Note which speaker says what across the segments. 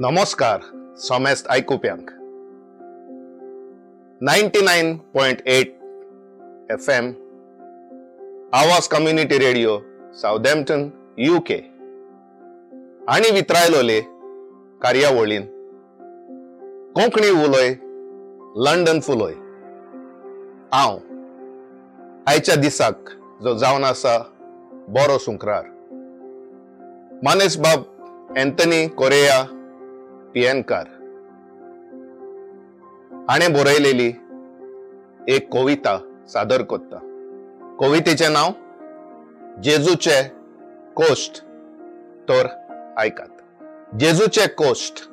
Speaker 1: नमस्कार समेस्त आयकुप्यांक. 99.8 FM Awaaz community radio Southampton UK आनी वित्रायलोले कार्यावळीन कोंकणी उलय लंडन फुलय. हांव आयच्या दिसाक जो जावन आसा बरो सुंक्रार मानेस बाब एंथनी कोरेया पियेनकार हाणें बरयलेली एक कविता सादर करता. कवितेचें नांव जेजूचे कोश्ट. तर आयकात. जेजूचे कोश्ट.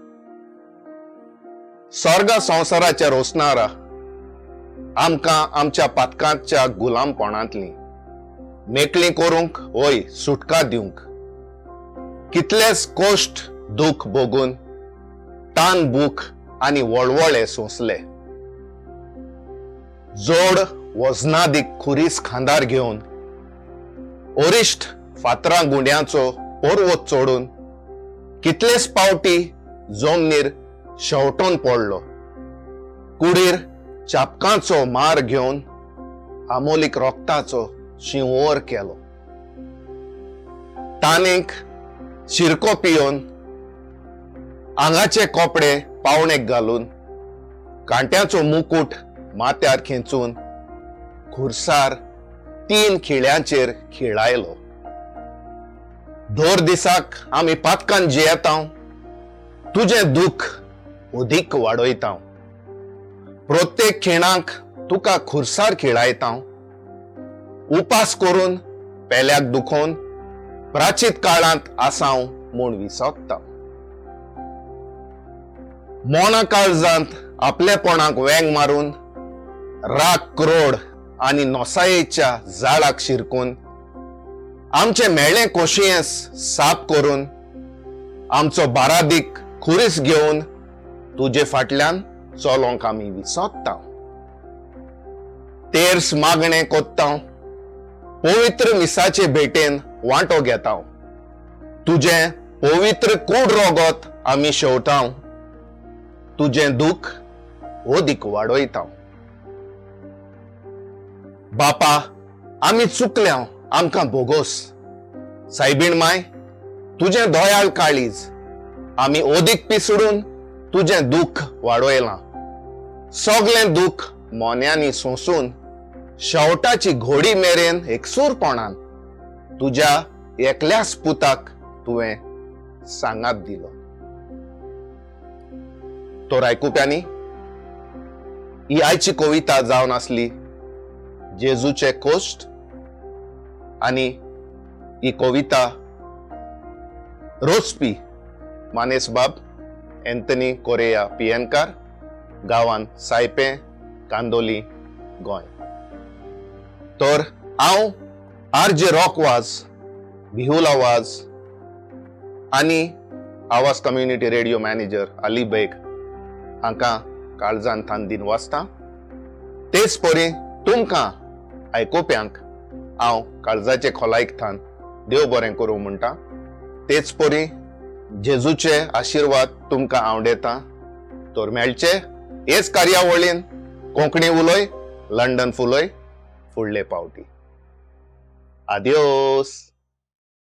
Speaker 1: स्वर्गा संवसाराच्या रोसणारा आमकां आमच्या पातकांच्या गुलामपणांतली मेकळी करूंक वय सुटका दिवंक कितलेच कोश्ट दुख भोगून तान भूक आनी वळवळे सोंसले. जोड वजनादीक खुरीस खांदार घेवन ओरिश्ट फातरां गुंड्यांचो पर्वत चोडून कितलेच पावटी जमनीर शेवटून पडलो. कुडीर चापकांचो मार घेवन आमोलीक रोगताचो शिंवर केलो. तानेक शिरको पियोवन आंगाचे कपडे पावणेक घालून कांट्याचो मुकूट माथ्यार खेंचून खुरसार 3 खिळ्यांचेर खिळायलो. दर दिसाक आमी पातकान जियेता, तुजें दुख अदीक वाडयता. प्रत्येक खिणाक तुका खुरसार खिळायता. उपास करून पेल्याक दुखोवन प्राचीत काळांत आसाव म्हूण विसोगता. मोना काळजांत आपलेपणाक वेंग मारून राग क्रोड आनी नोसायेच्या जाळाक शिरकून आमचे मेळे कोशियेंस साफ करून आमचो बारादीक खुरीस घेवन तुजे फाटल्यान चलोंक आमी विसोगता. तेर्स मागणें कोत्ता, पवित्र मिसाचे भेटेन वांटो घेता. तुजें पवित्र कूड रोगत आमी शेवटा, तुजें दुख अदीक वाडयता. बापा आमी चुकल्या, आमकां भोगोस. सायबीण माय तुजें दयाळ काळीज आमी अदीक पिसडून तुजें दुख वाडयलां. सगळें दुख मोन्यांनी सोंसून शेवटाची घोडी मेरेन एकसूरपणान तुज्या एकल्याच पुताक तुवें सांगात दिलो. तर आयकुप्यांनी ही आयची कविता जावन आसली जेजूचे कोश्ट आनी ही कविता रोचपी मानेस बाब एंथनी कोरेया पियेनकार, गांवान सायपें, कांदोली, गोंय. तर हांव आर जे रॉक वाज, बिहुला वाज आनी Awaaz community radio manager Ali Baig हांकां काळजान थान दिन वाचता. तेच परी तुमकां आयकुप्यांक हांव काळजाचे खोलायक थान देव बरें करूं म्हणटा. तेच परी जेजूचे आशिर्वाद तुमकां आवडेता. तर मेळचे हेच कार्यावळीन कोंकणी उलय लंडन फुलय फुडले पावटी. आदियोस.